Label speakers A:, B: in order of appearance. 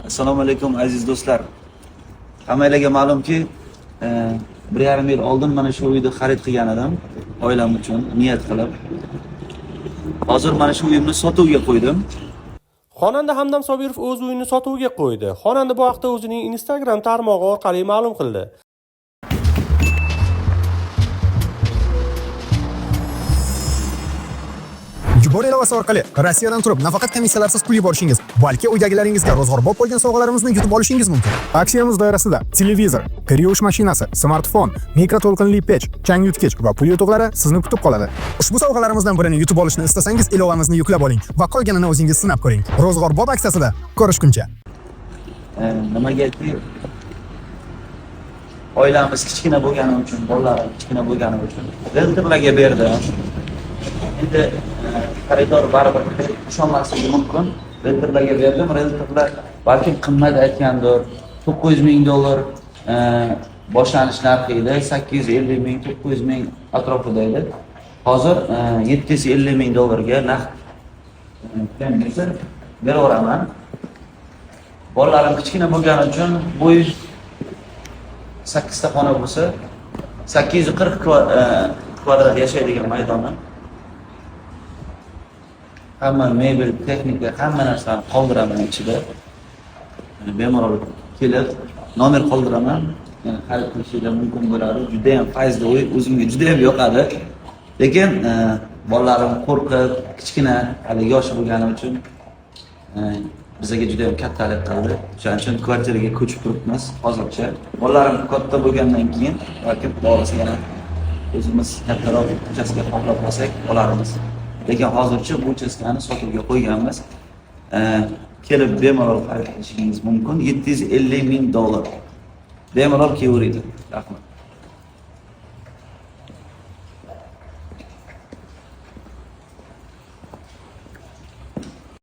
A: Assalomu alaykum, aziz do'stlar. Hammanglarga ma'lumki, 1,5 yil oldin mana shu uyni xarid qilgan edim, oilam uchun niyat qilib. Hozir mana shu uyimni sotuvga qo'ydim.
B: Xonanda Hamdam Sobirov o'z uyini sotuvga qo'ydi. Xonanda bu haqda o'zining Instagram tarmog'i orqali ma'lum qildi.
C: Yubor ilovasi orqali Rossiyadan turib nafaqat komissiyalarsiz pul yuborishingiz, balki uydagilaringizga ro'zg'orbop bo'lgan sovg'alarimizni yutib olishingiz mumkin. Aksiyamiz doirasida televizor, kir yuvish mashinasi, smartfon, mikroto'lqinli pech, chang yutgich va pul yutuqlari sizni kutib qoladi. Ushbu sovg'alarimizdan birini yutib olishni istasangiz, ilovamizni yuklab oling va qolganini o'zingiz sinab ko'ring. Ro'zg'orbop aksiyasida ko'rishguncha.
A: Nimagaki oilamiz kichkina bo'lgani uchun, bolalarim kichkina bo'lgani uchun realtorlarga berdim. Endi xaridor baribir ishonmasligi mumkin. Realtorlarga berdim, realtorlar balkim qimmat aytgandir. 900 ming dollar boshlanish narxi edi, 850 ming, 900 ming atrofida edi. Hozir 750 ming dollarga naqd beraveraman. Bolalarim kichkina bo'lgani uchun bu uy 8 ta xona bo'lsa, 840 kvadrat yashaydigan maydoni. Hamma mebel, texnika, hamma narsani qoldiraman ichida. Yani bemalol kelib nomer qoldiraman. Yani xarid qilishinglar mumkin bo'ladi. Juda ham fayzli uy, o'zimga juda ham yoqadi. Lekin bolalarim qo'rqib, kichkina, hali yosh bo'lgani uchun bizaga juda ham kattalik qildi. O'shaning uchun kvartiraga ko'chib turibmiz hozircha. Bolalarim katta bo'lgandan keyin balkim Xudo xohlasa yana o'zimiz kattaroq uchastka xohlab olsak olarmiz. Lekin hozircha bu uchastkani sotuvga qo'yganmiz. Kelib bemalol xarid qilishingiz mumkin. 750 ming dollar. Bemalol kelaveringlar. Rahmat.